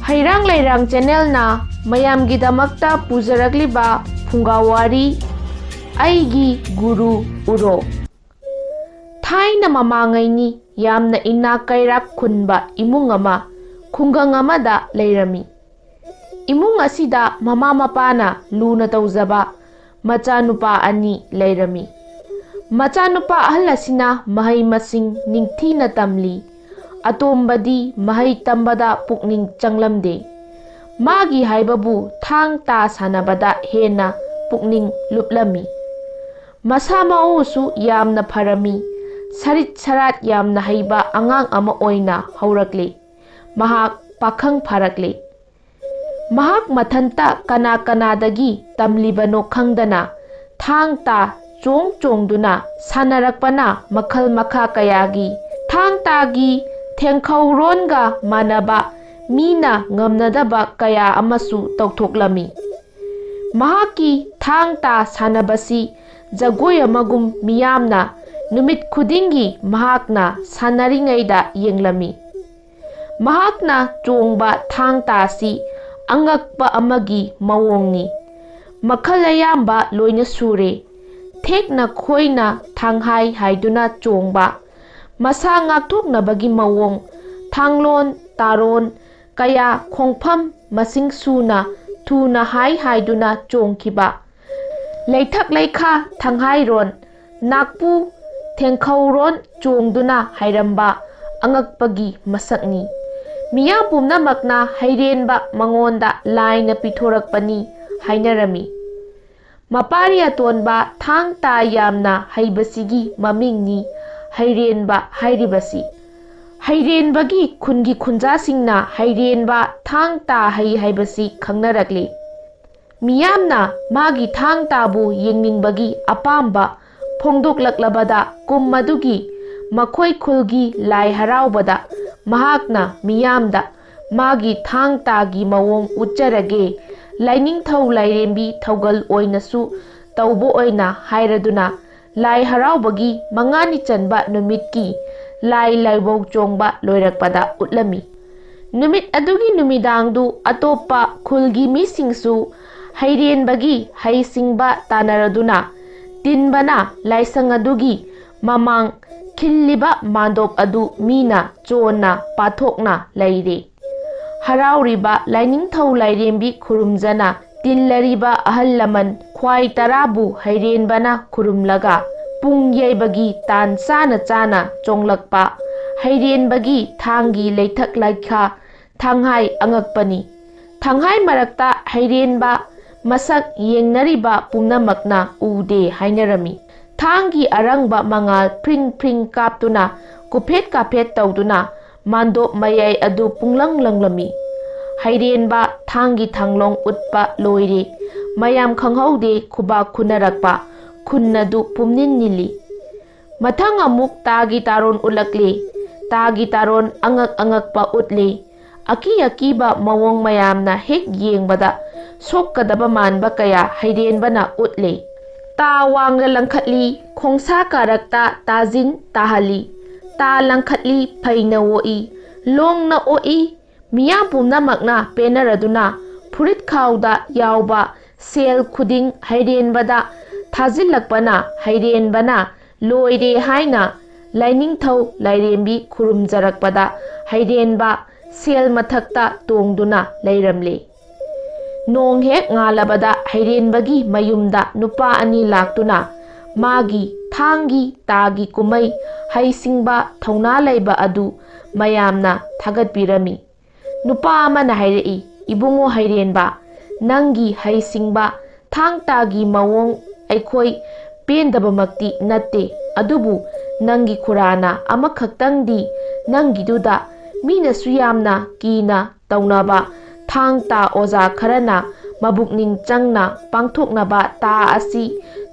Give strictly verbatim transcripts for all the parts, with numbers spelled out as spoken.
ꯍꯩꯔꯥꯡ ꯂꯩꯔꯥꯡ ꯆꯦꯅꯦꯜꯅ ꯃꯌꯥꯝꯒꯤꯗꯃꯛꯇ ꯄꯨꯖꯔꯛꯂꯤꯕ ꯐꯨꯡꯒꯥ ꯋꯥꯔꯤ, ꯑꯩꯒꯤ ꯒꯨꯔꯨ ꯎꯔꯣ꯫ ꯊꯥꯏꯅ ꯃꯃꯥꯡꯉꯩꯅꯤ, ꯌꯥꯝꯅ ꯏꯅꯥꯛ ꯀꯩꯔꯥꯛ ꯈꯨꯟꯕ ꯏꯃꯨꯡ ꯑꯃ ꯈꯨꯡꯒꯪ ꯑꯃꯗ ꯂꯩꯔꯝꯃꯤ꯫ ꯏꯃꯨꯡ ꯑꯁꯤꯗ ꯃꯃꯥ ꯃꯄꯥꯅ ꯂꯨꯅ ꯇꯧꯖꯕ ꯃꯆꯥꯅꯨꯄꯥ ꯑꯅꯤ ꯂꯩꯔꯝꯃꯤ꯫ ꯃꯆꯥꯅꯨꯄꯥ ꯑꯍꯜ ꯑꯁꯤꯅ ꯃꯍꯩ ꯃꯁꯤꯡ ꯅꯤꯡꯊꯤꯅ ꯇꯝꯂꯤ꯫ ꯑꯇꯣꯝꯕꯗꯤ ꯃꯍꯩ ꯇꯝꯕꯗ ꯄꯨꯛꯅꯤꯡ ꯆꯪꯂꯝꯗꯦ꯫ ꯃꯥꯒꯤ ꯍꯥꯏꯕꯕꯨ ꯊꯥꯡ ꯇꯥ ꯁꯥꯟꯅꯕꯗ ꯍꯦꯟꯅ ꯄꯨꯛꯅꯤꯡ ꯂꯨꯞꯂꯝꯃꯤ꯫ ꯃꯁꯥ ꯃꯎꯁꯨ ꯌꯥꯝꯅ ꯐꯔꯝꯃꯤ꯫ ꯁꯔꯤꯠ ꯁꯔꯥꯠ ꯌꯥꯝꯅ ꯍꯩꯕ ꯑꯉꯥꯡ ꯑꯃ ꯑꯣꯏꯅ ꯍꯧꯔꯛꯂꯤ꯫ ꯃꯍꯥꯛ ꯄꯥꯈꯪ ꯐꯥꯔꯛꯂꯤ꯫ ꯃꯍꯥꯛ ꯃꯊꯟꯇ ꯀꯅꯥ ꯀꯅꯥꯗꯒꯤ ꯇꯝꯂꯤꯕꯅꯣ ꯈꯪꯗꯅ ꯊꯥꯡ ꯇꯥ ꯆꯣꯡ ꯆꯣꯡꯗꯨꯅ ꯁꯥꯟꯅꯔꯛꯄꯅ ꯃꯈꯜ ꯃꯈꯥ ꯀꯌꯥꯒꯤ ꯊꯥꯡ ꯇꯥꯒꯤ ꯊꯦꯡꯈꯧꯔꯣꯟꯒ ꯃꯥꯟꯅꯕ ꯃꯤꯅ ꯉꯝꯅꯗꯕ ꯀꯌꯥ ꯑꯃꯁꯨ ꯇꯧꯊꯣꯛꯂꯝꯃꯤ꯫ ꯃꯍꯥꯛꯀꯤ ꯊꯥꯡ ꯇꯥ ꯁꯥꯟꯅꯕꯁꯤ ꯖꯒꯣꯏ ꯑꯃꯒꯨꯝ ꯃꯤꯌꯥꯝꯅ ꯅꯨꯃꯤꯠ ꯈꯨꯗꯤꯡꯒꯤ ꯃꯍꯥꯛꯅ ꯁꯥꯟꯅꯔꯤꯉꯩꯗ ꯌꯦꯡꯂꯝꯃꯤ꯫ ꯃꯍꯥꯛꯅ ꯆꯣꯡꯕ ꯊꯥꯡ ꯇꯥꯁꯤ ꯑꯉꯛꯄ ꯑꯃꯒꯤ ꯃꯑꯣꯡꯅꯤ꯫ ꯃꯈꯜ ꯑꯌꯥꯝꯕ ꯂꯣꯏꯅ ꯁꯨꯔꯦ꯫ ꯊꯦꯛꯅ ꯈꯣꯏꯅ ꯊꯥꯡꯍꯥꯏ ꯍꯥꯏꯗꯨꯅ ꯆꯣꯡꯕ, ꯃꯁꯥ ꯉꯥꯛꯊꯣꯛꯅꯕꯒꯤ ꯃꯑꯣꯡ, ꯊꯥꯡꯂꯣꯟ ꯇꯥꯔꯣꯟ ꯀꯌꯥ ꯈꯣꯡꯐꯝ ꯃꯁꯤꯡ ꯁꯨꯅ ꯊꯨꯅ ꯍꯥꯏ ꯍꯥꯏꯗꯨꯅ ꯆꯣꯡꯈꯤꯕ, ꯂꯩꯊꯛ ꯂꯩꯈꯥ ꯊꯥꯡꯍꯥꯏꯔꯣꯟ, ꯅꯥꯛꯄꯨ ꯊꯦꯡꯈꯧꯔꯣꯟ ꯆꯣꯡꯗꯨꯅ ꯍꯥꯏꯔꯝꯕ ꯑꯉꯛꯄꯒꯤ ꯃꯁꯛꯅꯤ꯫ ꯃꯤꯌꯥꯝ ꯄꯨꯝꯅꯃꯛꯅ ꯍꯩꯔꯦꯟꯕ ꯃꯉꯣꯟꯗ ꯂꯥꯏꯅ ꯄꯤꯊꯣꯔꯛꯄꯅꯤ ꯍꯥꯏꯅꯔꯝꯃꯤ꯫ ꯃꯄꯥꯔꯤ ꯑꯇꯣꯟꯕ ꯊꯥꯡ ꯇꯥ ꯌꯥꯝꯅ ꯍꯩꯕꯁꯤꯒꯤ ꯃꯃꯤꯡꯅꯤ ꯍꯩꯔꯦꯟꯕ ꯍꯥꯏꯔꯤꯕꯁꯤ꯫ ꯍꯩꯔꯦꯟꯕꯒꯤ ꯈꯨꯟꯒꯤ ꯈꯨꯟꯖꯥꯁꯤꯡꯅ ꯍꯩꯔꯦꯟꯕ ꯊꯥꯡ ꯇꯥ ꯍꯩ ꯍꯥꯏꯕꯁꯤ ꯈꯪꯅꯔꯛꯂꯤ꯫ ꯃꯤꯌꯥꯝꯅ ꯃꯥꯒꯤ ꯊꯥꯡ ꯇꯥꯕꯨ ꯌꯦꯡꯅꯤꯡꯕꯒꯤ ꯑꯄꯥꯝꯕ ꯐꯣꯡꯗꯣꯛꯂꯛꯂꯕꯗ ꯀꯨꯝ ꯑꯗꯨꯒꯤ ꯃꯈꯣꯏ ꯈꯨꯜꯒꯤ ꯂꯥꯏ ꯍꯔꯥꯎꯕꯗ ꯃꯍꯥꯛꯅ ꯃꯤꯌꯥꯝꯗ ꯃꯥꯒꯤ ꯊꯥꯡ ꯇꯥꯒꯤ ꯃꯑꯣꯡ ꯎꯠꯆꯔꯒꯦ, ꯂꯥꯏꯅꯤꯡꯊꯧ ꯂꯥꯏꯔꯦꯝꯕꯤ ꯊꯧꯒꯜ ꯑꯣꯏꯅꯁꯨ ꯇꯧꯕ ꯑꯣꯏꯅ ꯍꯥꯏꯔꯗꯨꯅ ꯂꯥꯏ ꯍꯔꯥꯎꯕꯒꯤ ꯃꯉꯥꯅꯤ ꯆꯟꯕ ꯅꯨꯃꯤꯠꯀꯤ ꯂꯥꯏ ꯂꯥꯏꯕꯧ ꯆꯣꯡꯕ ꯂꯣꯏꯔꯛꯄꯗ ꯎꯠꯂꯝꯃꯤ꯫ ꯅꯨꯃꯤꯠ ꯑꯗꯨꯒꯤ ꯅꯨꯃꯤꯗꯥꯡꯗꯨ ꯑꯇꯣꯞꯄ ꯈꯨꯜꯒꯤ ꯃꯤꯁꯤꯡꯁꯨ ꯍꯩꯔꯦꯟꯕꯒꯤ ꯍꯩꯁꯤꯡꯕ ꯇꯥꯟꯅꯔꯗꯨꯅ ꯇꯤꯟꯕꯅ ꯂꯥꯏꯁꯪ ꯑꯗꯨꯒꯤ ꯃꯃꯥꯡ ꯈꯤꯜꯂꯤꯕ ꯃꯥꯟꯗꯣꯞ ꯑꯗꯨ ꯃꯤꯅ ꯆꯣꯟꯅ ꯄꯥꯊꯣꯛꯅ ꯂꯩꯔꯦ꯫ ꯍꯔꯥꯎꯔꯤꯕ ꯂꯥꯏꯅꯤꯡꯊꯧ ꯂꯥꯏꯔꯦꯝꯕꯤ ꯈꯨꯔꯨꯝꯖꯅ ꯇꯤꯜꯂꯔꯤꯕ ꯑꯍꯜ ꯂꯃꯟ ꯈ꯭ꯋꯥꯏ ꯇꯔꯥꯕꯨ ꯍꯩꯔꯦꯟꯕꯅ ꯈꯨꯔꯨꯝꯂꯒ ꯄꯨꯡ ꯌꯩꯕꯒꯤ ꯇꯥꯟ ꯆꯥꯅ ꯆꯥꯅ ꯆꯣꯡꯂꯛꯄ ꯍꯩꯔꯦꯟꯕꯒꯤ ꯊꯥꯡꯒꯤ ꯂꯩꯊꯛ ꯂꯩꯈꯥ ꯊꯥꯡꯍꯥꯏ ꯑꯉꯛꯄꯅꯤ꯫ ꯊꯥꯡꯍꯥꯏ ꯃꯔꯛꯇ ꯍꯩꯔꯦꯟꯕ ꯃꯁꯛ ꯌꯦꯡꯅꯔꯤꯕ ꯄꯨꯝꯅꯃꯛꯅ ꯎꯗꯦ ꯍꯥꯏꯅꯔꯝꯃꯤ꯫ ꯊꯥꯡꯒꯤ ꯑꯔꯪꯕ ꯃꯉꯥꯜ ꯐ꯭ꯔꯤꯡ ꯐ꯭ꯔꯤꯡ ꯀꯥꯞꯇꯨꯅ ꯀꯨꯐꯦꯠ ꯀꯥꯐꯦꯠ ꯇꯧꯗꯨꯅ ꯃꯥꯟꯗꯣꯞ ꯃꯌꯥꯏ ꯑꯗꯨ ꯄꯨꯡꯂꯪ ꯂꯪꯂꯝꯃꯤ꯫ ꯍꯩꯔꯦꯟꯕ ꯊꯥꯡꯒꯤ ꯊꯥꯡꯂꯣꯡ ꯎꯠꯄ ꯂꯣꯏꯔꯦ꯫ ꯃꯌꯥꯝ ꯈꯪꯍꯧꯗꯦ ꯈꯨꯕꯥꯛ ꯈꯨꯅꯔꯛꯄ꯫ ꯈꯨꯟ ꯑꯗꯨ ꯄꯨꯝꯅꯤꯟ ꯅꯤꯜꯂꯤ꯫ ꯃꯊꯪ ꯑꯃꯨꯛ ꯇꯥꯒꯤ ꯇꯥꯔꯣꯟ ꯎꯠꯂꯛꯂꯦ꯫ ꯇꯥꯒꯤ ꯇꯥꯔꯣꯟ ꯑꯉꯛ ꯑꯉꯛꯄ ꯎꯠꯂꯦ꯫ ꯑꯀꯤ ꯑꯀꯤꯕ ꯃꯑꯣꯡ ꯃꯌꯥꯝꯅ ꯍꯦꯛ ꯌꯦꯡꯕꯗ ꯁꯣꯛꯀꯗꯕ ꯃꯥꯟꯕ ꯀꯌꯥ ꯍꯩꯔꯦꯟꯕꯅ ꯎꯠꯂꯦ꯫ ꯇꯥ ꯋꯥꯡꯅ ꯂꯪꯈꯠꯂꯤ, ꯈꯣꯡꯁꯥ ꯀꯥꯔꯛꯇ ꯇꯥꯖꯤꯟ ꯇꯥꯍꯜꯂꯤ꯫ ꯇꯥ ꯂꯪꯈꯠꯂꯤ, ꯐꯩꯅ ꯑꯣꯛꯏ, ꯂꯣꯡꯅ ꯑꯣꯛꯏ, ꯃꯤꯌꯥꯝ ꯄꯨꯝꯅꯃꯛꯅ ꯄꯦꯟꯅꯔꯗꯨꯅ ꯐꯨꯔꯤꯠ ꯈꯥꯎꯗ ꯌꯥꯎꯕ ꯁꯦꯜ ꯈꯨꯗꯤꯡ ꯍꯩꯔꯦꯟꯕꯗ ꯊꯥꯖꯤꯜꯂꯛꯄꯅ ꯍꯩꯔꯦꯟꯕꯅ ꯂꯣꯏꯔꯦ ꯍꯥꯏꯅ ꯂꯥꯏꯅꯤꯡꯊꯧ ꯂꯥꯏꯔꯦꯝꯕꯤ ꯈꯨꯔꯨꯝꯖꯔꯛꯄꯗ ꯍꯩꯔꯦꯟꯕ ꯁꯦꯜ ꯃꯊꯛꯇ ꯇꯣꯡꯗꯨꯅ ꯂꯩꯔꯝꯂꯦ꯫ ꯅꯣꯡ ꯍꯦꯛ ꯉꯥꯜꯂꯕꯗ ꯍꯩꯔꯦꯟꯕꯒꯤ ꯃꯌꯨꯝꯗ ꯅꯨꯄꯥ ꯑꯅꯤ ꯂꯥꯛꯇꯨꯅ ꯃꯥꯒꯤ ꯊꯥꯡꯒꯤ ꯇꯥꯒꯤ ꯀꯨꯝꯍꯩ ꯍꯩꯁꯤꯡꯕ ꯊꯧꯅꯥ ꯂꯩꯕ ꯑꯗꯨ ꯃꯌꯥꯝꯅ ꯊꯥꯒꯠꯄꯤꯔꯝꯃꯤ꯫ ꯅꯨꯄꯥ ꯑꯃꯅ ꯍꯥꯏꯔꯛꯏ, "ꯏꯕꯨꯡꯉꯣ ꯍꯩꯔꯦꯟꯕ, ꯅꯪꯒꯤ ꯍꯩꯁꯤꯡꯕ ꯊꯥꯡ ꯇꯥꯒꯤ ꯃꯑꯣꯡ ꯑꯩꯈꯣꯏ ꯄꯦꯟꯗꯕꯃꯛꯇꯤ ꯅꯠꯇꯦ, ꯑꯗꯨꯕꯨ ꯅꯪꯒꯤ ꯈꯨꯔꯥꯅ ꯑꯃꯈꯛꯇꯪꯗꯤ ꯅꯪꯒꯤꯗꯨꯗ ꯃꯤꯅꯁꯨ ꯌꯥꯝꯅ ꯀꯤꯅ ꯇꯧꯅꯕ ꯊꯥꯡ ꯇꯥ ꯑꯣꯖꯥ ꯈꯔꯅ ꯃꯕꯨꯛꯅꯤꯡ ꯆꯪꯅ ꯄꯥꯡꯊꯣꯛꯅꯕ ꯇꯥ ꯑꯁꯤ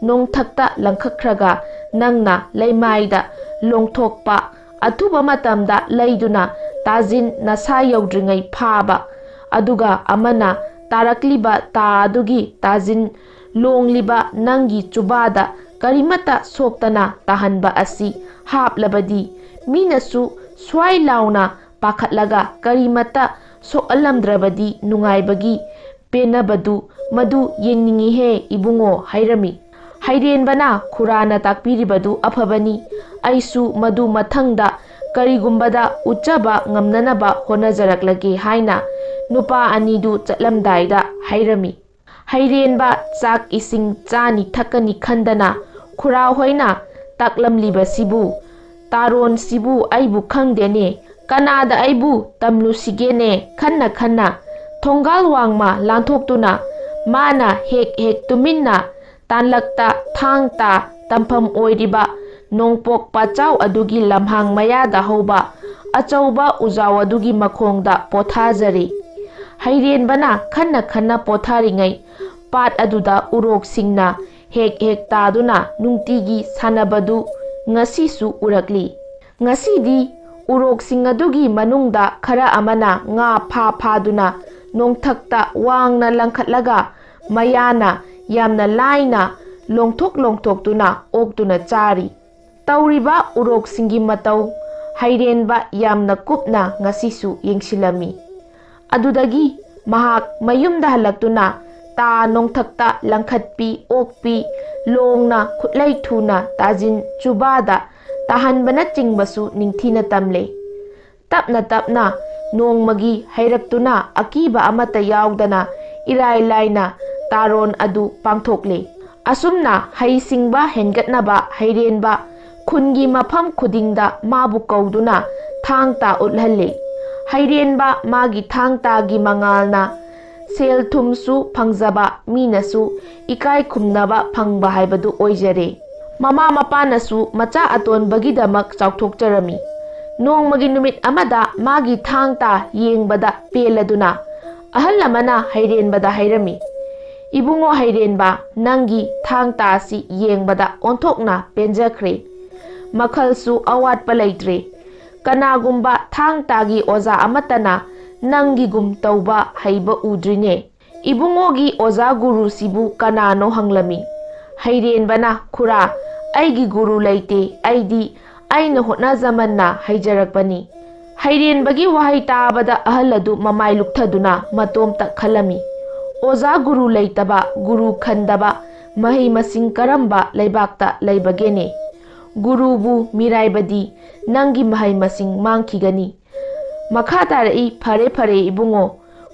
ꯅꯣꯡꯊꯛꯇ ꯂꯪꯈꯠꯈ꯭ꯔꯒ ꯅꯪꯅ ꯂꯩꯃꯥꯏꯗ ꯂꯣꯡꯊꯣꯛꯄ, ꯑꯊꯨꯕ ꯃꯇꯝꯗ ꯂꯩꯗꯨꯅ ꯇꯥꯖꯤꯟ ꯅꯁꯥ ꯌꯧꯗ꯭ꯔꯤꯉꯩ ꯐꯥꯕ, ꯑꯗꯨꯒ ꯑꯃꯅ ꯇꯥꯔꯛꯂꯤꯕ ꯇꯥ ꯑꯗꯨꯒꯤ ꯇꯥꯖꯤꯟ ꯂꯣꯡꯂꯤꯕ ꯅꯪꯒꯤ ꯆꯨꯕꯥꯗ ꯀꯔꯤꯃꯠꯇ ꯁꯣꯛꯇꯅ ꯇꯥꯍꯟꯕ ꯑꯁꯤ ꯍꯥꯞꯂꯕꯗꯤ ꯃꯤꯅꯁꯨ ꯁ꯭ꯋꯥꯏ ꯂꯥꯎꯅ ꯄꯥꯈꯠꯂꯒ ꯀꯔꯤꯃꯠꯇ ꯁꯣꯛꯍꯜꯂꯝꯗ꯭ꯔꯕꯗꯤ ꯅꯨꯡꯉꯥꯏꯕꯒꯤ ꯄꯦꯟꯅꯕꯗꯨ ꯃꯗꯨ ꯌꯦꯡꯅꯤꯡꯏꯍꯦ ꯏꯕꯨꯡꯉꯣ ꯍꯥꯏꯔꯝꯃꯤ꯫ ꯍꯩꯔꯦꯟꯕꯅ ꯈꯨꯔꯥꯅ ꯇꯥꯛꯄꯤꯔꯤꯕꯗꯨ ꯑꯐꯕꯅꯤ, ꯑꯩꯁꯨ ꯃꯗꯨ ꯃꯊꯪꯗ ꯀꯔꯤꯒꯨꯝꯕꯗ ꯎꯠꯆꯕ ꯉꯝꯅꯅꯕ ꯍꯣꯠꯅꯖꯔꯛꯂꯒꯦ ꯍꯥꯏꯅ ꯅꯨꯄꯥ ꯑꯅꯤꯗꯨ ꯆꯠꯂꯝꯗꯥꯏꯗ ꯍꯥꯏꯔꯝꯃꯤ꯫ ꯍꯩꯔꯦꯟꯕ ꯆꯥꯛ ꯏꯁꯤꯡ ꯆꯥꯅꯤ ꯊꯛꯀꯅꯤ ꯈꯟꯗꯅ ꯈꯨꯔꯥ ꯍꯣꯏꯅ ꯇꯥꯛꯂꯝꯂꯤꯕꯁꯤꯕꯨ, ꯇꯥꯔꯣꯟꯁꯤꯕꯨ ꯑꯩꯕꯨ ꯈꯪꯗꯦꯅꯦ, ꯀꯅꯥꯗ ꯑꯩꯕꯨ ꯇꯝꯂꯨꯁꯤꯒꯦꯅꯦ ꯈꯟꯅ ꯈꯟꯅ ꯊꯣꯡꯒꯥꯜ ꯋꯥꯡꯃ ꯂꯥꯟꯊꯣꯛꯇꯨꯅ ꯃꯥꯅ ꯍꯦꯛ ꯍꯦꯛ ꯇꯨꯃꯤꯟꯅ ꯇꯥꯟꯂꯛꯇ ꯊꯥꯡ ꯇꯥ ꯇꯝꯐꯝ ꯑꯣꯏꯔꯤꯕ ꯅꯣꯡꯄꯣꯛ ꯄꯥꯆꯥꯎ ꯑꯗꯨꯒꯤ ꯂꯝꯍꯥꯡ ꯃꯌꯥꯗ ꯍꯧꯕ ꯑꯆꯧꯕ ꯎꯖꯥꯎ ꯑꯗꯨꯒꯤ ꯃꯈꯣꯡꯗ ꯄꯣꯊꯥꯖꯔꯤ꯫ ꯍꯩꯔꯦꯟꯕꯅ ꯈꯟꯅ ꯈꯟꯅ ꯄꯣꯊꯥꯔꯤꯉꯩ ꯄꯥꯠ ꯑꯗꯨꯗ ꯎꯔꯣꯛꯁꯤꯡꯅ ꯍꯦꯛ ꯍꯦꯛ ꯇꯥꯗꯨꯅ ꯅꯨꯡꯇꯤꯒꯤ ꯁꯥꯟꯅꯕꯗꯨ ꯉꯁꯤꯁꯨ ꯎꯔꯛꯂꯤ꯫ ꯉꯁꯤꯗꯤ ꯎꯔꯣꯛꯁꯤꯡ ꯑꯗꯨꯒꯤ ꯃꯅꯨꯡꯗ ꯈꯔ ꯑꯃꯅ ꯉꯥ ꯐꯥ ꯐꯥꯗꯨꯅ ꯅꯣꯡꯊꯛꯇ ꯋꯥꯡꯅ ꯂꯪꯈꯠꯂꯒ ꯃꯌꯥꯅ ꯌꯥꯝꯅ ꯂꯥꯏꯅ ꯂꯣꯡꯊꯣꯛ ꯂꯣꯡꯊꯣꯛꯇꯨꯅ ꯑꯣꯛꯇꯨꯅ ꯆꯥꯔꯤ꯫ ꯇꯧꯔꯤꯕ ꯎꯔꯣꯛꯁꯤꯡꯒꯤ ꯃꯇꯧ ꯍꯩꯔꯦꯟꯕ ꯌꯥꯝꯅ ꯀꯨꯞꯅ ꯉꯁꯤꯁꯨ ꯌꯦꯡꯁꯤꯜꯂꯝꯃꯤ꯫ ꯑꯗꯨꯗꯒꯤ ꯃꯍꯥꯛ ꯃꯌꯨꯝꯗ ꯍꯜꯂꯛꯇꯨꯅ ꯇꯥ ꯅꯣꯡꯊꯛꯇ ꯂꯪꯈꯠꯄꯤ ꯑꯣꯛꯄꯤ, ꯂꯣꯡꯅ ꯈꯨꯠꯂꯩ ꯊꯨꯅ ꯇꯥꯖꯤꯟ ꯆꯨꯕꯥꯗ ꯇꯥꯍꯟꯕꯅꯆꯤꯡꯕꯁꯨ ꯅꯤꯡꯊꯤꯅ ꯇꯝꯂꯦ꯫ ꯇꯞꯅ ꯇꯞꯅ ꯅꯣꯡꯃꯒꯤ ꯍꯩꯔꯛꯇꯨꯅ ꯑꯀꯤꯕ ꯑꯃꯠꯇ ꯌꯥꯎꯗꯅ ꯏꯔꯥꯏ ꯂꯥꯏꯅ ꯇꯥꯔꯣꯟ ꯑꯗꯨ ꯄꯥꯡꯊꯣꯛꯂꯦ꯫ ꯑꯁꯨꯝꯅ ꯍꯩꯁꯤꯡꯕ ꯍꯦꯟꯒꯠꯅꯕ ꯍꯩꯔꯦꯟꯕ ꯈꯨꯟꯒꯤ ꯃꯐꯝ ꯈꯨꯗꯤꯡꯗ ꯃꯥꯕꯨ ꯀꯧꯗꯨꯅ ꯊꯥꯡ ꯇꯥ ꯎꯠꯍꯜꯂꯦ꯫ ꯍꯩꯔꯦꯟꯕ ꯃꯥꯒꯤ ꯊꯥꯡ ꯇꯥꯒꯤ ꯃꯉꯥꯜꯅ ꯁꯦꯜ ꯊꯨꯝꯁꯨ ꯐꯪꯖꯕ, ꯃꯤꯅꯁꯨ ꯏꯀꯥꯏ ꯈꯨꯝꯅꯕ ꯐꯪꯕ ꯍꯥꯏꯕꯗꯨ ꯑꯣꯏꯖꯔꯦ꯫ ꯃꯃꯥ ꯃꯄꯥꯅꯁꯨ ꯃꯆꯥ ꯑꯇꯣꯟꯕꯒꯤꯗꯃꯛ ꯆꯥꯎꯊꯣꯛꯆꯔꯝꯃꯤ꯫ ꯅꯣꯡꯃꯒꯤ ꯅꯨꯃꯤꯠ ꯑꯃꯗ ꯃꯥꯒꯤ ꯊꯥꯡ ꯇꯥ ꯌꯦꯡꯕꯗ ꯄꯦꯜꯂꯗꯨꯅ ꯑꯍꯜ ꯑꯃꯅ ꯍꯩꯔꯦꯟꯕꯗ ꯍꯥꯏꯔꯝꯃꯤ, "ꯏꯕꯨꯡꯉꯣ ꯍꯩꯔꯦꯟꯕ, ꯅꯪꯒꯤ ꯊꯥꯡ ꯇꯥ ꯑꯁꯤ ꯌꯦꯡꯕꯗ ꯑꯣꯟꯊꯣꯛꯅ ꯄꯦꯟꯖꯈ꯭ꯔꯦ꯫ ꯃꯈꯜꯁꯨ ꯑꯋꯥꯠꯄ ꯂꯩꯇ꯭ꯔꯦ꯫ ꯀꯅꯥꯒꯨꯝꯕ ꯊꯥꯡ ꯇꯥꯒꯤ ꯑꯣꯖꯥ ꯑꯃꯠꯇꯅ ꯅꯪꯒꯤꯒꯨꯝ ꯇꯧꯕ ꯍꯩꯕ ꯎꯗ꯭ꯔꯤꯅꯦ꯫" ꯏꯕꯨꯡꯉꯣꯒꯤ ꯑꯣꯖꯥ ꯒꯨꯔꯨꯁꯤꯕꯨ ꯀꯅꯥꯅꯣ ꯍꯪꯂꯝꯃꯤ꯫ ꯍꯩꯔꯦꯟꯕꯅ, "ꯈꯨꯔꯥ, ꯑꯩꯒꯤ ꯒꯨꯔꯨ ꯂꯩꯇꯦ, ꯑꯩꯗꯤ ꯑꯩꯅ ꯍꯣꯠꯅꯖꯃꯟꯅ ꯍꯩꯖꯔꯛꯄꯅꯤ"꯫ ꯍꯩꯔꯦꯟꯕꯒꯤ ꯋꯥꯍꯩ ꯇꯥꯕꯗ ꯑꯍꯜ ꯑꯗꯨ ꯃꯃꯥꯏ ꯂꯨꯞꯊꯗꯨꯅ ꯃꯇꯣꯝꯇ ꯈꯜꯂꯝꯃꯤ꯫ ꯑꯣꯖꯥ ꯒꯨꯔꯨ ꯂꯩꯇꯕ, ꯒꯨꯔꯨ ꯈꯟꯗꯕ ꯃꯍꯩ ꯃꯁꯤꯡ ꯀꯔꯝꯕ ꯂꯩꯕꯥꯛꯇ ꯂꯩꯕꯒꯦꯅꯦ? ꯒꯨꯔꯨꯕꯨ ꯃꯤꯔꯥꯏꯕꯗꯤ ꯅꯪꯒꯤ ꯃꯍꯩ ꯃꯁꯤꯡ ꯃꯥꯡꯈꯤꯒꯅꯤ꯫ ꯃꯈꯥ ꯇꯥꯔꯛꯏ, ꯐꯔꯦ ꯐꯔꯦ ꯏꯕꯨꯡꯉꯣ,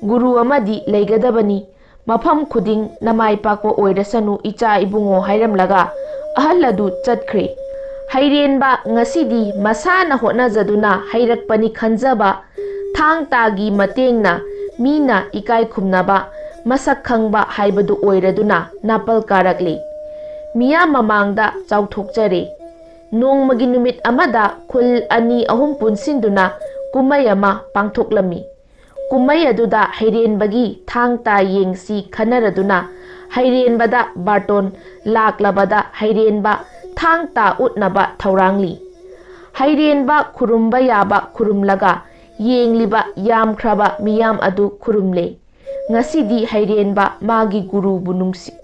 ꯒꯨꯔꯨ ꯑꯃꯗꯤ ꯂꯩꯒꯗꯕꯅꯤ꯫ ꯃꯐꯝ ꯈꯨꯗꯤꯡ ꯅꯃꯥꯏ ꯄꯥꯛꯄ ꯑꯣꯏꯔꯁꯅꯨ ꯏꯆꯥ ꯏꯕꯨꯡꯉꯣ ꯍꯥꯏꯔꯝꯂꯒ ꯑꯍꯜ ꯑꯗꯨ ꯆꯠꯈ꯭ꯔꯦ꯫ ꯍꯩꯔꯦꯟꯕ ꯉꯁꯤꯗꯤ ꯃꯁꯥꯅ ꯍꯣꯠꯅꯖꯗꯨꯅ ꯍꯩꯔꯛꯄꯅꯤ ꯈꯟꯖꯕ ꯊꯥꯡ ꯇꯥꯒꯤ ꯃꯇꯦꯡꯅ ꯃꯤꯅ ꯏꯀꯥꯏ ꯈꯨꯝꯅꯕ, ꯃꯁꯛ ꯈꯪꯕ ꯍꯥꯏꯕꯗꯨ ꯑꯣꯏꯔꯗꯨꯅ ꯅꯥꯄꯜ ꯀꯥꯔꯛꯂꯤ꯫ ꯃꯤꯌꯥꯝ ꯃꯃꯥꯡꯗ ꯆꯥꯎꯊꯣꯛꯆꯔꯦ꯫ ꯅꯣꯡꯃꯒꯤ ꯅꯨꯃꯤꯠ ꯑꯃꯗ ꯈꯨꯜ ꯑꯅꯤ ꯑꯍꯨꯝ ꯄꯨꯟꯁꯤꯟꯗꯨꯅ ꯀꯨꯝꯃꯩ ꯑꯃ ꯄꯥꯡꯊꯣꯛꯂꯝꯃꯤ꯫ ꯀꯨꯝꯃꯩ ꯑꯗꯨꯗ ꯍꯩꯔꯦꯟꯕꯒꯤ ꯊꯥꯡ ꯇꯥ ꯌꯦꯡꯁꯤ ꯈꯟꯅꯔꯗꯨꯅ ꯍꯩꯔꯦꯟꯕꯗ ꯕꯥꯔꯇꯣꯟ ꯂꯥꯛꯂꯕꯗ ꯍꯩꯔꯦꯟꯕ ꯊꯥꯡ ꯇꯥ ꯎꯠꯅꯕ ꯊꯧꯔꯥꯡꯂꯤ꯫ ꯍꯩꯔꯦꯟꯕ ꯈꯨꯔꯨꯝꯕ ꯌꯥꯕ ꯈꯨꯔꯨꯝꯂꯒ ꯌꯦꯡꯂꯤꯕ ꯌꯥꯝꯈ꯭ꯔꯕ ꯃꯤꯌꯥꯝ ꯑꯗꯨ ꯈꯨꯔꯨꯝꯂꯦ꯫ ꯉꯁꯤꯗꯤ ꯍꯩꯔꯦꯟꯕ ꯃꯥꯒꯤ ꯒꯨꯔꯨꯕꯨ ꯅꯨꯡꯁꯤ-,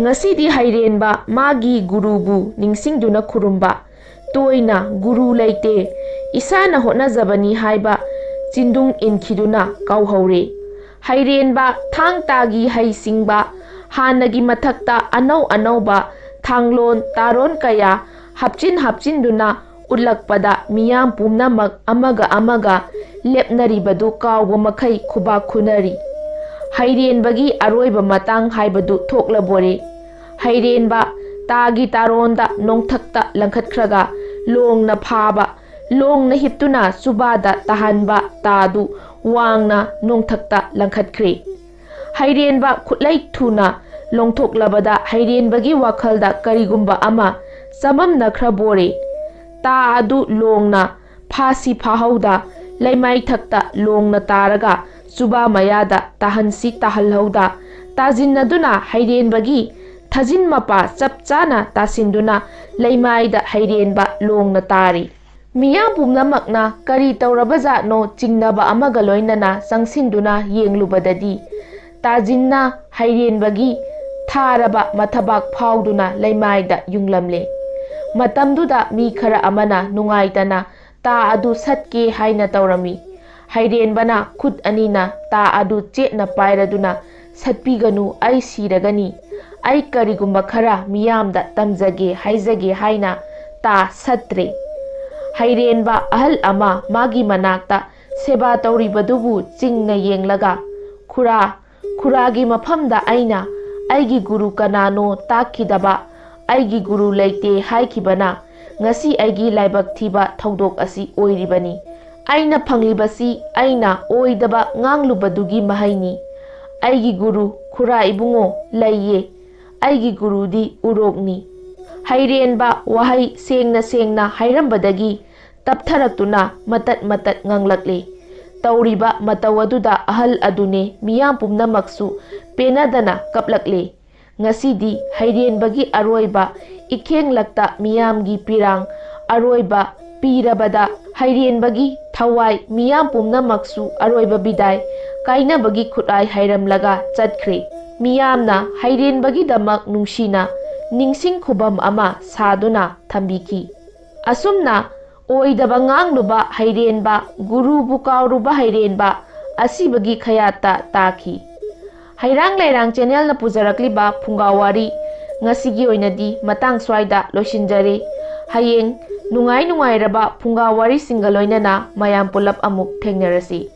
ꯉꯁꯤꯗꯤ ꯍꯩꯔꯦꯟꯕ ꯃꯥꯒꯤ ꯒꯨꯔꯨꯕꯨ ꯅꯤꯡꯁꯤꯡꯗꯨꯅ ꯈꯨꯔꯨꯝꯕ꯫ ꯇꯣꯏꯅ "ꯒꯨꯔꯨ ꯂꯩꯇꯦ, ꯏꯁꯥꯅ ꯍꯣꯠꯅꯖꯕꯅꯤ" ꯍꯥꯏꯕ ꯆꯤꯟꯗꯨꯡ ꯏꯟꯈꯤꯗꯨꯅ ꯀꯥꯎꯍꯧꯔꯦ꯫ ꯍꯩꯔꯦꯟꯕ ꯊꯥꯡ ꯇꯥꯒꯤ ꯍꯩ ꯁꯤꯡꯕ, ꯍꯥꯟꯅꯒꯤ ꯃꯊꯛꯇ ꯑꯅꯧ ꯑꯅꯧꯕ ꯊꯥꯡꯂꯣꯟ ꯇꯥꯔꯣꯟ ꯀꯌꯥ ꯍꯥꯞꯆꯤꯟ ꯍꯥꯞꯆꯤꯟꯗꯨꯅ ꯎꯠꯂꯛꯄꯗ ꯃꯤꯌꯥꯝ ꯄꯨꯝꯅꯃꯛ ꯑꯃꯒ ꯑꯃꯒ ꯂꯦꯞꯅꯔꯤꯕꯗꯨ ꯀꯥꯎꯕ ꯃꯈꯩ ꯈꯨꯕꯥꯛ ꯈꯨꯅꯔꯤ꯫ ꯍꯩꯔꯦꯟꯕꯒꯤ ꯑꯔꯣꯏꯕ ꯃꯇꯥꯡ ꯍꯥꯏꯕꯗꯨ ꯊꯣꯛꯂꯕꯣꯔꯦ꯫ ꯍꯩꯔꯦꯟꯕ ꯇꯥꯒꯤ ꯇꯥꯔꯣꯟꯗ ꯅꯣꯡꯊꯛꯇ ꯂꯪꯈꯠꯈ꯭ꯔꯒ ꯂꯣꯡꯅ ꯐꯥꯕ, ꯂꯣꯡꯅ ꯍꯤꯞꯇꯨꯅ ꯆꯨꯕꯥꯗ ꯇꯥꯍꯟꯕ ꯇꯥꯗꯨ ꯋꯥꯡꯅ ꯅꯣꯡꯊꯛꯇ ꯂꯪꯈꯠꯈ꯭ꯔꯦ꯫ ꯍꯩꯔꯦꯟꯕ ꯈꯨꯠꯂꯩ ꯊꯨꯅ ꯂꯣꯡꯊꯣꯛꯂꯕꯗ ꯍꯩꯔꯦꯟꯕꯒꯤ ꯋꯥꯈꯜꯗ ꯀꯔꯤꯒꯨꯝꯕ ꯑꯃ ꯆꯃꯝꯅꯈ꯭ꯔꯕꯣꯔꯦ꯫ ꯇꯥ ꯑꯗꯨ ꯂꯣꯡꯅ ꯐꯥꯁꯤ ꯐꯥꯍꯧꯗ, ꯂꯩꯃꯥꯏꯊꯛꯇ ꯂꯣꯡꯅ ꯇꯥꯔꯒ ꯆꯨꯕꯥ ꯃꯌꯥꯗ ꯇꯥꯍꯟꯁꯤ ꯇꯥꯍꯜꯍꯧꯗ, ꯇꯥꯁꯤꯟꯅꯗꯨꯅ ꯍꯩꯔꯦꯟꯕꯒꯤ ꯊꯥꯖꯤꯟ ꯃꯄꯥ ꯆꯞ ꯆꯥꯅ ꯇꯥꯁꯤꯟꯗꯨꯅ ꯂꯩꯃꯥꯏꯗ ꯍꯩꯔꯦꯟꯕ ꯂꯣꯡꯅ ꯇꯥꯔꯤ꯫ ꯃꯤꯌꯥꯝ ꯄꯨꯝꯅꯃꯛꯅ ꯀꯔꯤ ꯇꯧꯔꯕꯖꯥꯠꯅꯣ ꯆꯤꯡꯅꯕ ꯑꯃꯒ ꯂꯣꯏꯅꯅ ꯆꯪꯁꯤꯟꯗꯨꯅ ꯌꯦꯡꯂꯨꯕꯗꯗꯤ, ꯇꯥꯖꯤꯟꯅ ꯍꯩꯔꯦꯟꯕꯒꯤ ꯊꯥꯔꯕ ꯃꯊꯕꯥꯛ ꯐꯥꯎꯗꯨꯅ ꯂꯩꯃꯥꯏꯗ ꯌꯨꯡꯂꯝꯂꯦ꯫ ꯃꯇꯝꯗꯨꯗ ꯃꯤ ꯈꯔ ꯑꯃꯅ ꯅꯨꯡꯉꯥꯏꯇꯅ ꯇꯥ ꯑꯗꯨ ꯁꯠꯀꯦ ꯍꯥꯏꯅ ꯇꯧꯔꯝꯃꯤ꯫ ꯍꯩꯔꯦꯟꯕꯅ ꯈꯨꯠ ꯑꯅꯤꯅ ꯇꯥ ꯑꯗꯨ ꯆꯦꯠꯅ ꯄꯥꯏꯔꯗꯨꯅ, "ꯁꯠꯄꯤꯒꯅꯨ, ꯑꯩ ꯁꯤꯔꯒꯅꯤ꯫ ꯑꯩ ꯀꯔꯤꯒꯨꯝꯕ ꯈꯔ ꯃꯤꯌꯥꯝꯗ ꯇꯝꯖꯒꯦ ꯍꯥꯏꯖꯒꯦ" ꯍꯥꯏꯅ ꯇꯥ ꯁꯠꯇ꯭ꯔꯦ꯫ ꯍꯩꯔꯦꯟꯕ ꯑꯍꯜ ꯑꯃ ꯃꯥꯒꯤ ꯃꯅꯥꯛꯇ ꯁꯦꯕꯥ ꯇꯧꯔꯤꯕꯗꯨꯕꯨ ꯆꯤꯡꯅ ꯌꯦꯡꯂꯒ, "ꯈꯨꯔꯥ, ꯈꯨꯔꯥꯒꯤ ꯃꯐꯝꯗ ꯑꯩꯅ ꯑꯩꯒꯤ ꯒꯨꯔꯨ ꯀꯅꯥꯅꯣ ꯇꯥꯛꯈꯤꯗꯕ, ꯑꯩꯒꯤ ꯒꯨꯔꯨ ꯂꯩꯇꯦ ꯍꯥꯏꯈꯤꯕꯅ ꯉꯁꯤ ꯑꯩꯒꯤ ꯂꯥꯏꯕꯛ ꯊꯤꯕ ꯊꯧꯗꯣꯛ ꯑꯁꯤ ꯑꯣꯏꯔꯤꯕꯅꯤ꯫ ꯑꯩꯅ ꯐꯪꯂꯤꯕꯁꯤ ꯑꯩꯅ ꯑꯣꯏꯗꯕ ꯉꯥꯡꯂꯨꯕꯗꯨꯒꯤ ꯃꯍꯩꯅꯤ꯫ ꯑꯩꯒꯤ ꯒꯨꯔꯨ ꯈꯨꯔꯥ ꯏꯕꯨꯡꯉꯣ ꯂꯩꯌꯦ꯫ ꯑꯩꯒꯤ ꯒꯨꯔꯨꯗꯤ ꯎꯔꯣꯛꯅꯤ꯫" ꯍꯩꯔꯦꯟꯕ ꯋꯥꯍꯩ ꯁꯦꯡꯅ ꯁꯦꯡꯅ ꯍꯥꯏꯔꯝꯕꯗꯒꯤ ꯇꯞꯊꯔꯛꯇꯨꯅ ꯃꯇꯠ ꯃꯇꯠ ꯉꯥꯡꯂꯛꯂꯦ꯫ ꯇꯧꯔꯤꯕ ꯃꯇꯧ ꯑꯗꯨꯗ ꯑꯍꯜ ꯑꯗꯨꯅꯦ ꯃꯤꯌꯥꯝ ꯄꯨꯝꯅꯃꯛꯁꯨ ꯄꯦꯟꯅꯗꯅ ꯀꯞꯂꯛꯂꯦ꯫ ꯉꯁꯤꯗꯤ ꯍꯩꯔꯦꯟꯕꯒꯤ ꯑꯔꯣꯏꯕ ꯏꯈꯦꯡꯂꯛꯇ ꯃꯤꯌꯥꯝꯒꯤ ꯄꯤꯔꯥꯡ ꯑꯔꯣꯏꯕ ꯄꯤꯔꯕꯗ, ꯍꯩꯔꯦꯟꯕꯒꯤ ꯊꯋꯥꯏ ꯃꯤꯌꯥꯝ ꯄꯨꯝꯅꯃꯛꯁꯨ ꯑꯔꯣꯏꯕ ꯕꯤꯗꯥꯏ ꯀꯥꯏꯅꯕꯒꯤ ꯈꯨꯠꯂꯥꯏ ꯍꯥꯏꯔꯝꯂꯒ ꯆꯠꯈ꯭ꯔꯦ꯫ ꯃꯤꯌꯥꯝꯅ ꯍꯩꯔꯦꯟꯕꯒꯤꯗꯃꯛ ꯅꯨꯡꯁꯤꯅ ꯅꯤꯡꯁꯤꯡ ꯈꯨꯕꯝ ꯑꯃ ꯁꯥꯗꯨꯅ ꯊꯝꯕꯤꯈꯤ꯫ ꯑꯁꯨꯝꯅ ꯑꯣꯏꯗꯕ ꯉꯥꯡꯂꯨꯕ ꯍꯩꯔꯦꯟꯕ, ꯒꯨꯔꯨꯕꯨ ꯀꯥꯎꯔꯨꯕ ꯍꯩꯔꯦꯟꯕ, ꯑꯁꯤꯕꯒꯤ ꯈꯌꯥꯠꯇ ꯇꯥꯈꯤ꯫ ꯍꯩꯔꯥꯡ ꯂꯩꯔꯥꯡ ꯆꯦꯅꯦꯜꯅ ꯄꯨꯖꯔꯛꯂꯤꯕ ꯐꯨꯡꯒꯥ ꯋꯥꯔꯤ ꯉꯁꯤꯒꯤ ꯑꯣꯏꯅꯗꯤ ꯃꯇꯥꯡ ꯁ꯭ꯋꯥꯏꯗ ꯂꯣꯏꯁꯤꯟꯖꯔꯦ꯫ ꯍꯌꯦꯡ ꯅꯨꯡꯉꯥꯏ ꯅꯨꯡꯉꯥꯏꯔꯕ ꯐꯨꯡꯒꯥ ꯋꯥꯔꯤꯁꯤꯡꯒ ꯂꯣꯏꯅꯅ ꯃꯌꯥꯝ ꯄꯨꯂꯞ ꯑꯃꯨꯛ ꯊꯦꯡꯅꯔꯁꯤ꯫